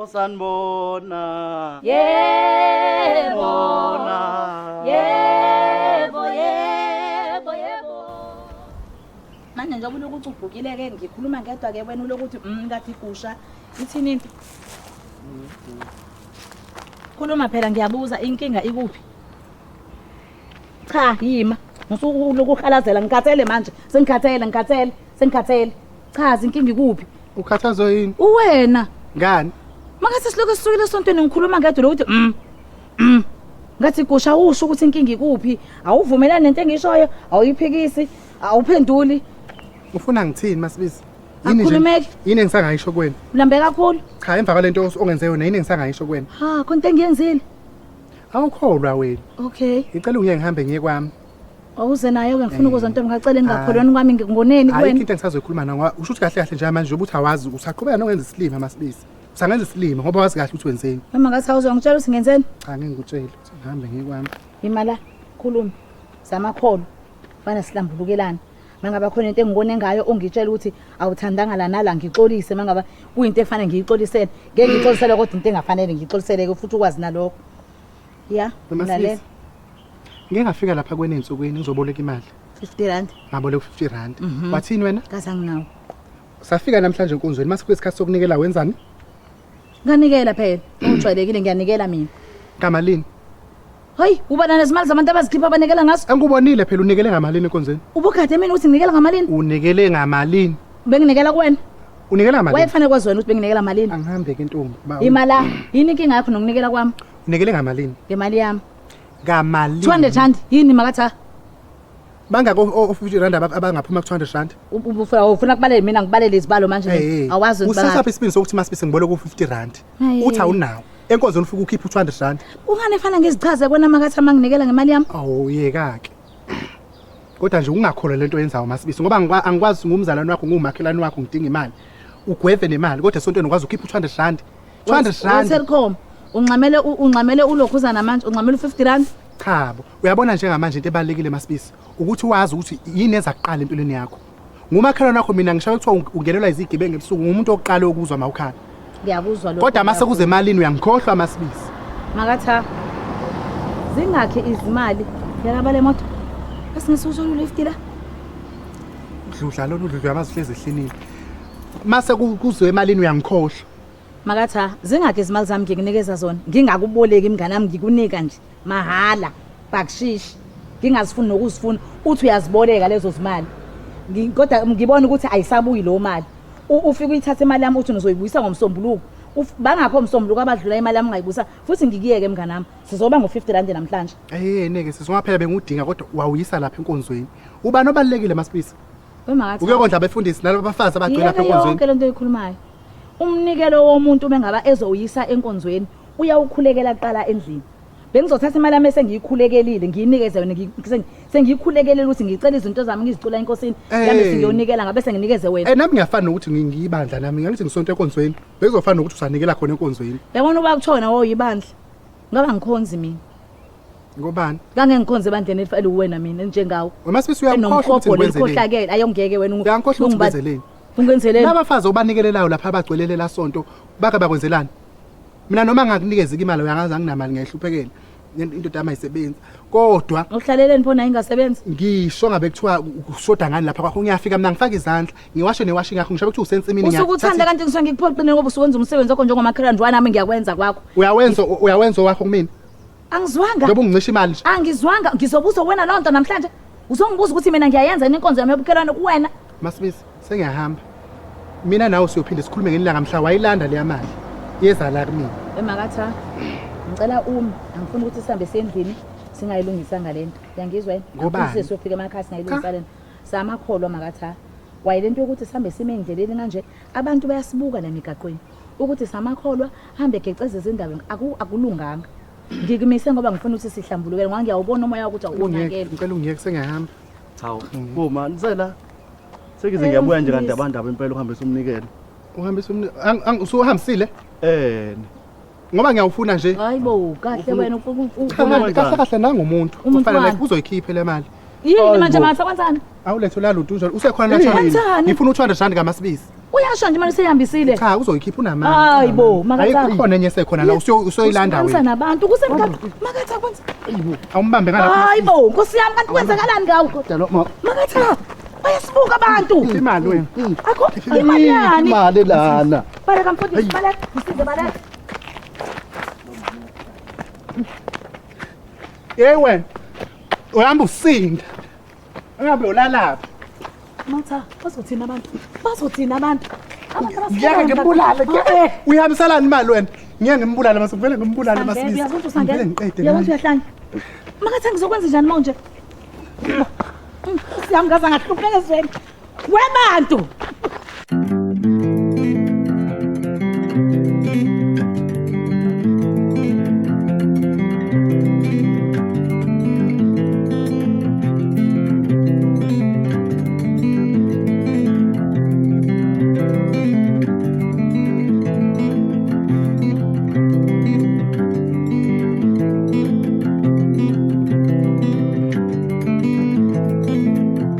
Osanibona. Yebo. Bona. Yebo, yebo, yebo. Manje njengoba ulokhu ucubhukile ke ngikhuluma ngedwa ke wena ulokhu uthi ngathi igusha ithini into? Khuluma phela ngiyabuza inkinga ikuphi? Cha yima. Ngisuku ukuhalazela ngikhathele manje. Sengikhathele ngikhathele sengikhathele. Chaza inkinga ikuphi? Ukhathazwe yini? Uwena. Ngani? Makathi silokhu sisukile esontweni ngikhuluma ngedwa lokuthi Ngathi gusha usho ukuthi inkinga ikuphi? Awuvumelani nento engishoyo, awuyiphikisi, awuphenduli. Ufuna ngithini Masibisi? Akukhulumeki. Yini engisangayisho kuwena? Ulambe kakhulu. Cha emva kwalento ongenze yona yini engisangayisho kuwena? Ha, khona into engiyenzile. Awukholwa wena. Okay. Ngicela ungiye ngihambe ngiye kwami. Awuze nayo ke ngifuna ukuzwa ntombi ngacela ngingakholweni Hayi. kwami ngoneni Ayikho kuwena. into engisazoyikhuluma nawe ngoba usho ukuthi kahle kahle nje manje njengoba uthi awazi usaqhubeka nokwenza isilima Masibisi. Usangenza isilima ngoba wazi kahle ukuthi wenzeni. Mama ngathi awuzongitshela ukuthi ngenzeni? Cha ngeke ngikutshele ukuthi ngihambe ngiye kwami. Ima la, khuluma. Samakholo. Fana sihlambulukelana. Mangaba khona into engibone ngayo ungitshela ukuthi awuthandanga la nala ngixolise mangaba kuyinto efanele ngiyixolisele. Ngeke ngixolisele kodwa into engafanele ngixolisele ke futhi ukwazi nalokho. Ya, Mama ngilalela. Sibisi. Ngike ngafika lapha kwena ensukwini ngizoboleka imali. 50 rand. Ngaboleka 50 rand. Wathini wena? Kaze anginawo. Safika namhlanje enkonzweni mase kuyisikhathi sokunikela wenzani? Nganikela phela. Ujwayelekile ngiyanikela mina. Ngamalini? Hayi, uba nezimali zabantu abazikhipha abanikela ngazo. Angikubonile phela unikele ngamalini enkonzweni? Ubugade mina ukuthi nginikela ngamalini? Unikele ngamalini? Benginikela kuwena. Unikele ngamalini? Wayefanele kwazi wena ukuthi benginikela malini. Angihambe ke ntombi. Imala, yini inkinga yakho nokunikela kwami? Unikele ngamalini? Ngemali yami. Ngamalini? 200 rand yini makatha? Bangako o 50 rand abangaphuma ku 200 rand? Ufuna kubalele mina ngibalele izibalo manje. Awazi ukuthi Usasaphi isibindi sokuthi masibisi ngiboleka u 50 rand. Uthi awunawo. Enkonzweni ufika ukhipha u 200 rand. Kungani efana ngizichaze kwena makatha manginikela ngemali yami? Awu yeka ke. Kodwa nje ungakholwa lento oyenzayo Masibisi ngoba angikwazi ngumzalwane wakho ngumakhelwane wakho ngidinga imali. Ugweve nemali kodwa esontweni ukwazi ukhipha u200 rand. 200 rand. Telkom unxamele unxamele ulokhuzana manje unxamele u50 rand. Cha bo, uyabona njengamanje into ebalekile Masibisi ukuthi wazi ukuthi yini eza kuqala empilweni yakho. Ngumakhelwane wakho mina ngisho kuthiwa ungenelwa izigebengu ebusuku ngumuntu oqala ukuzwa mawukhala. Ngiyakuzwa lokho. Kodwa mase kuze emalini uyangikhohlwa Masibisi. Makatha. Zingakhi izimali yalaba le moto? Asingesuzo lift la. Udludla lona udludla uyamazi hlezi ehlinile. Mase kuze emalini uyangikhohlwa. Makatha, zingakhi izimali zami ngikunikeza zona. Ngingakuboleki mngane wami ngikunika nje mahala. Bakushishi. Ngingazifuni nokuzifuna. Uthi uyaziboleka lezo zimali. Kodwa ngibona ukuthi ayisabuyi lo mali. Ufike uyithathe imali yami uthi uzoyibuyisa ngomsombuluko. Bangakho umsombuluko abadlula imali yami ngayibuyisa futhi ngikuyeke mngane wami. Sizoba ngo50 rand namhlanje. Eh neke sisonga phela bengudinga kodwa wawuyisa lapha enkonzweni. Ubani obalekile Masibisi? Wemakatha. Ukuyokondla abefundisi nalabo bafazi abagcwele lapha enkonzweni. Yonke lento oyikhulumayo. Umnikelo womuntu bengaba ezoyisa enkonzweni uyawukhulekela kuqala endlini. Bengizothatha imali yami esengiyikhulekelile ngiyinikeze wena sengiyikhulekelile ukuthi ngicela izinto zami ngizicula enkosini yami sengiyonikela ngabe senginikeze wena. Nami ngiyafana nokuthi ngiyibandla nami ngithi ngisonto enkonzweni. Bekuzofana nokuthi usanikela khona enkonzweni. Yabona uba kuthona woyibandla. Ngoba ngikhonzi mina. Ngobani? Kange ngikhonze ebandleni elifela uwena mina njengawe. Wena Masibisi uyangikhohlwa ukuthi ngikwenzeleni. Enomkhokholo ayongeke wena uyangikhohlwa ukuthi ngikwenzeleni. Ungenzeleni? Labafazi obanikelelayo lapha abagcwelelela sonto bake bakwenzelani? Mina noma ngakunikeza imali uyangazi anginamali ngiyahluphekela. Indoda yami ayisebenzi. Kodwa uhlaleleni phona ingasebenzi? Ngisho ngabe kuthiwa ushoda ngani lapha kwakho ngiyafika mina ngifaka izandla ngiwashe newashing yakho ngisho kuthiwa usensimini ngiyathatha. Usuke uthanda kanti ngisuke ngikuphoqile ngoba usuwenza umsebenzi wakho njengomakhelwane nje nami ngiyakwenza kwakho. Uyawenza uyawenza owakho kumina. Angizwanga. Njengoba ungincisha imali nje. Angizwanga ngizobuza wena lonto namhlanje. Uzongibuza ukuthi mina ngiyayenza yini inkonzo yami yobukhelwane kuwena. Masibisi sengiyahamba. Mina nawe siyophinde sikhulume ngelanga mhla wayilanda leya mali. Yeza la kumina. Emakatha. Ngicela umi, angifuni ukuthi sihambe siyendlini singayilungisanga lento. Uyangizwa yini? Ngobani? Siyofika emakhaya singayilungisa lento. Samakholwa makatha. Waye lento yokuthi sihambe sime endleleni kanje abantu bayasibuka la emigaqweni ukuthi samakholwa hambe geceze izindaba akulunganga. Ngikumise ngoba ngifuna ukuthi sihlambulukele ngoba ngiyawubona umoya ukuthi awunakele. Ngicela ungiyeke sengiyahamba. Cha, kuma nisela. Sengize ngiyabuya nje kanti abandaba impela uhambisa umnikelo. Uhambisa umnikelo. Usuhambisile? Eh. Ngoba ngiyawufuna nje. Hayibo, kahle wena ufuna kahle kahle nangumuntu. Kufanele uzoyikhipha le mali. Yini manje matha kwenzani? Awulethe la lutho njalo. Usekhona la. Ngifuna u200 rand kaMasibisi. Uyasho nje imali useyihambisile. Cha uzoyikhipha unamandla. Hayi bo, makaTha. Ayikho khona enye esekhona la usoyilanda Usihlukanisa wena. nabantu kusemgaqo. MakaTha kwenza. Awumbambe ngalapha. Hayi bo, Nkosi yami kanti kwenzakalani ngawe? Kodwa lo ma MakaTha bayasibuka abantu. Imali wena. Akho imali yani. imali lana. Baleka mfundisi, baleka. Msize baleka. Hey wena. Uhamba usinda. Ungabe ulalapha. Matha, bazothina abantu. Bazothina abantu. Abantu Ngiyeke ngimbulale. Uyihambiselani imali wena? Ngiyeke ngimbulale mase ngivele ngimbulale Masibisi. masibisi. Uyazi usangene. Ngivele ngiqede. Uyazi uyahlanya. Makatha ngizokwenza njani manje? Siyami ngaze ngahlupheka ezweni. Webantu.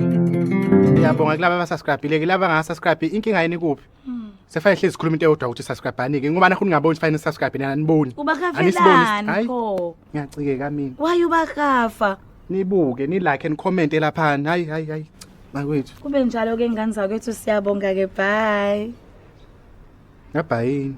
Ngiyabonga kulaba abasubscribe-ile kulaba abangasubscribe inkinga yini kuphi? Sefanele hlezi sikhuluma into eyodwa ukuthi subscribe anike ngoba nakho ningaboni fanele subscribe nina aniboni. Ubakafelani Hayi pho? ngiyacikeka mina. Why ubakafa? Nibuke ni like and comment laphana. Hayi hayi hayi. Bakwethu. Kube njalo ke ngane zakwethu siyabonga ke bye. Ngabhayini.